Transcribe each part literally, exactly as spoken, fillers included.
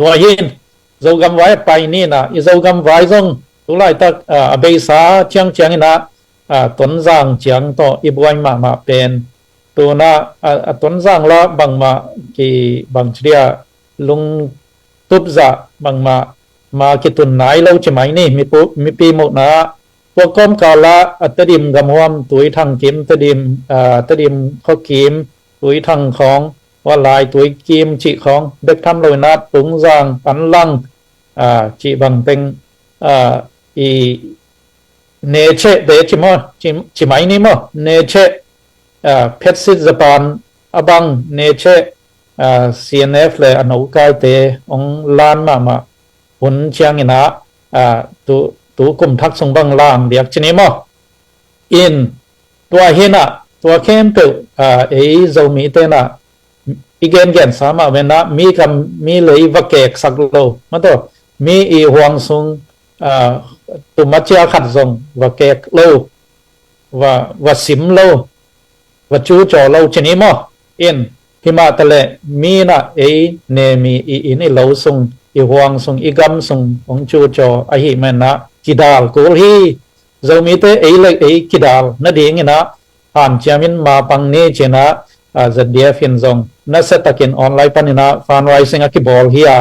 Tua hin Zogam vai a pai ni in ah, i Zogam vai zong tulaitak, ah, a beisa ciangciang in ah, ah, Tonzang ciang tawh i buai mahmah pen. Tu in ah, ah, a Tonzang lah bangmah kibang ci dia, lungtup zah bangmah ma kitun nai lo ci mai ni, mipu-, mipi muhna ah. Tua kawmkal ah a Tedim gamhuam, Tuithang kim, Tedim, ah, Tedim khuakim, Tuithang khawng, Vanlai Tuikim cih khawng, bek tham lo in ah Tungzang, Panlang, ah, cih bang teng, ah, i Necheh te ci maw, ci, ci mai ni maw, Necheh, ah, Phetsit Japan a bang, Necheh, ah, C N F le a nokaite hong lan mahmah hun ciang in ah, ah, tu, tu kum thak sung bang lang diak ci ni maw. In, tua hi in ah, tua khempeuh, ah, ei Zomite in ah, i gengensa mah ven ah, mi gam mi lei va keksak lo, maw taw, mi i huang sung, ah, tum a cia khat zong va kek lo, va, va sim lo, va cucaw lo ci ni maw. In, himah taleh mi in ah ei nemi i inn i lo sung, i huang sung, i gam sung hong cucaw ahih man ah kidal kul hi. Zomite ei le ei kidal nading in ah hanciam in mapang ni ci in ah, ah, Z D F in zong nasiatakin online pan in ah fundraising a kibawl hi a.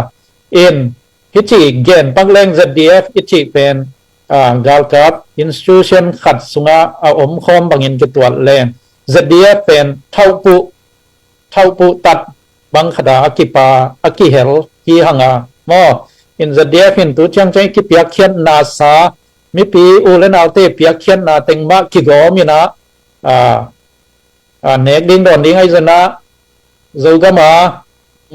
In, hih ci gen pak leng Z D F i cih pen, ah, galkap institution khat sungah a omkhawm bangin kituat leng Z D F pen thauhpuh, thauhpuh tat bang khat ah a kipa, a kihel hi hang a maw. In Z D F in tu ciangciang i kipiakkhiatna sa, mipi u le naute piakkhiatna teng mah kigawm in ah, ah, ah, nek ding dawn ding ahi zong ah, Zogam a,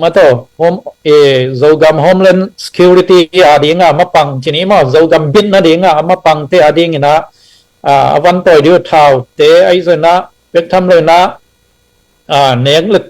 maw taw, home, eh, Zogam Homeland Security a ding a mapang ci ni maw, Zogam bit nading a mapangte a ding in ah, ah, a van tawi ding uh thaute ahi zong ah, bek tham lo in ah, ah, nek le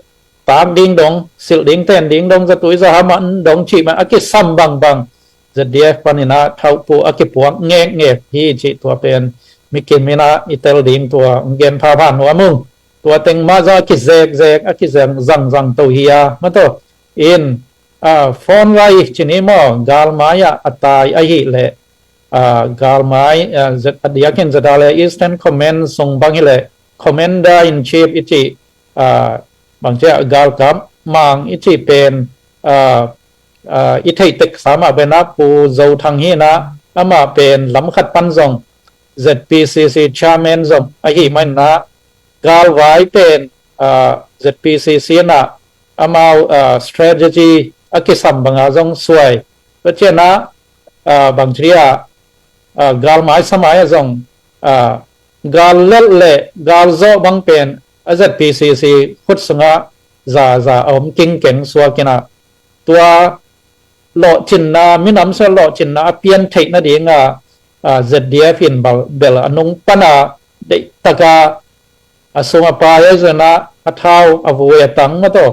tak ding dong, silh ding ten ding dong, zatui zahaman dong cih mah a kisam bangbang Z D F pan in ah thauhpuh a kipuak ngekngek hi cih tua pen mi kim in ah i tel ding tua hong gen phapha nuam ung. Tua teng mah zong a kizekzek, a kizang zangzang to hi a, maw taw. In, ah, phone line ci ni maw, galmai ah a tai ahih leh, ah, galmai, ah, Z-, a diakin Z R A Eastern Command sung bang hi leh, Commander in Chief i cih, ah, bang ci a, galkap mang i cih pen, ah, ah, i theih tek sa mah ven ah Pu Zo Thang hi in ah, amah pen lam khat pan zong Z P C C chairman zong ahih man in ah, galvai pen, ah, Z P C C in ah amau, ah, strategy a kisam bang a zong suai. Tua ciang ah, ah, bang ci a, ah, galmai samai ah zong, ah, gal lelh le gal zawh bang pen a Z P C C khut sungah zaza a om kingkeng suak in ah, tua lawhcinna, minam sungah lawhcinna a pian theih nading a, ah, Z D F in bel, bel a nung pan a deihtak a, a sum a pai ahi zong ah, a thau, a vui, a tang, maw taw,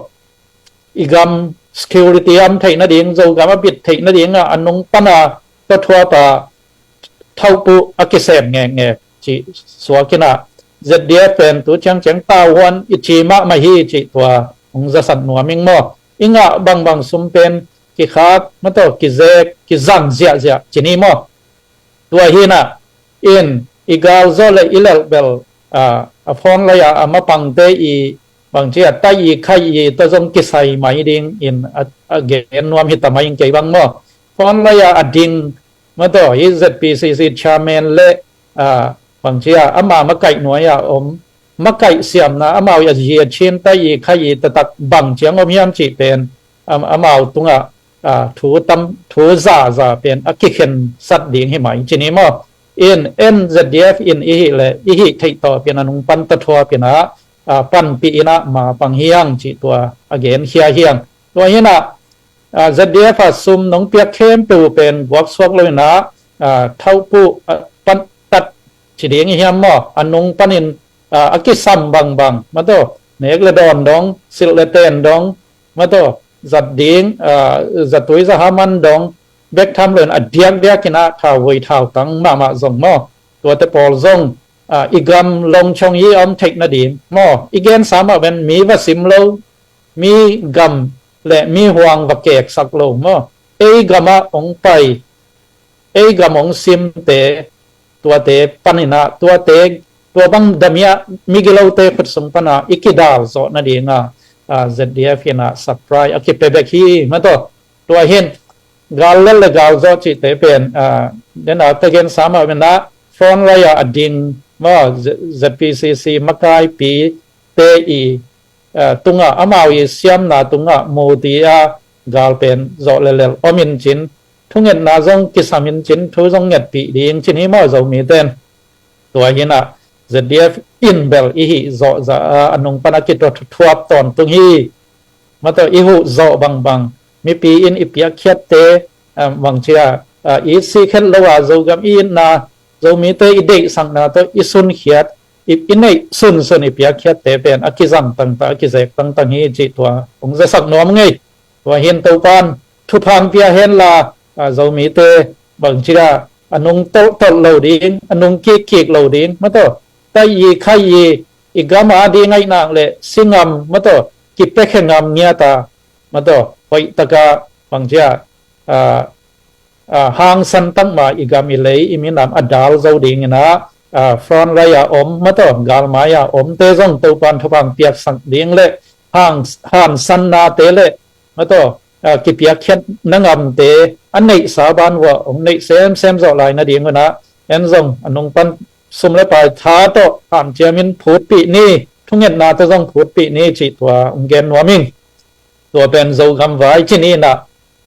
i gam security a om theih nading, Zogam a bit theih nading a, a nung pan a tua thuap a thauhpuh a kisem ngekngek cih suak in ah, Z D F pen tu ciangciang tauhuan i ci mahmah hi cih tua hong zasak nuam ing maw. I ngah bangbang sum pen kikhak, maw taw, kizek, kizang ziahziah ci ni maw. Tua hi in ah, in, i gal zawh le i lelh bel, ah, a phone line ah a mapangte i bang ci a, tai i khai i ta zong kisai mai ding in a, a gen nuam hi ta mai ing kei bang maw. Phone line ah a ding, maw taw, hi Z P C C chairman le, ah, bang ci a, ama makaih nuai a om, makaih siamna, amau a zi a cin, tai i khai i taktak bang ciang om hiam cih pen, am-, amau tungah, ah, thu tam, thu zaza pen a kikhensat ding hi mai ci ni maw. In, en Z D F in i hih leh, i hih theih tawh pen a nung pan ta thuap in ah, ah, panpih in ah mapang hi hang cih tua a genkhia hi hang. Tua hi in ah, ah, Z D F a sum nong piak khempeuh pen guaksuak lo in ah, ah, thauhpuh, ah, pan tat ci ding i hiam maw, a nung panin, ah, a kisam bangbang, maw taw, nek le dawn dong, silh le ten dong, maw taw, zat ding, ah, zatui zahaman dong, bek tham lo in a diakdiak in ah thauvui thautang mahmah zong maw. Tuate pawl zong, ah, i gam longchong i om theih nading maw, i gensa mah ven, mi va sim lo, mi gam le mi huang va keksak lo maw. ei gamah hong pai, ei gam hong simte, tuate paninah tuate, tua bang damiah migilote khut sung pana i kidal zawh nadinga, ah, Z D F hinah surprise a kipia bek hi mataw. Tua hin gal lel le gal zawh cihte pen, ah, dena ka gensa mah menah front line a ding maw, Z- ZPCC makaipi te i, ah, tungah amau i siamna tungah muti a gal pen zawh lelel om in cin, thungetna zong kisam in cin, thu zong ngetpih ding cin hi maw Zomi ten. Tua hinah Z D F in bel i hih zawh zah a, a nung pana kitua thuthuap tawntung hi. Mataw i huh zawh bangbang mipi in i piakkhiatte, ah, bangcia, ah, i sih khet lo a Zogam i itna, Zomite i deihsakna tawh i sunkhiat, i, i neih sunsun i piakkhiatte pen a kizang tangtang, a kizek tangtang hi cih tua hong zasak nuam ngei. Tua hin Topan thupha pia henla, ah, Zomite bangcia a nung tolhtolh lo ding, a nung kikkik lo ding mataw. Taih i khaih i, i gam a ding aih nak le singam mataw, kipiakhia ngam ngiata mataw, hoihtaka bangcia, ah, ah, hangsan takma i gam i lei i minam a dal zo dinginah, ah, front line a om mataw, galmai a omte zong Topan thupha piaksak ding le hang, hansannate le mataw, ah, kipiakkhiat nangamte a neihsa ban uah hong neih semsem zawh lai nadingunah en zong a nung pan sum le pai tha tawh hanciamin phutpih ni, thungetna tawh zong phutpih ni cih tua hong gen nuam ing. Tua pen Zogam vai cin inah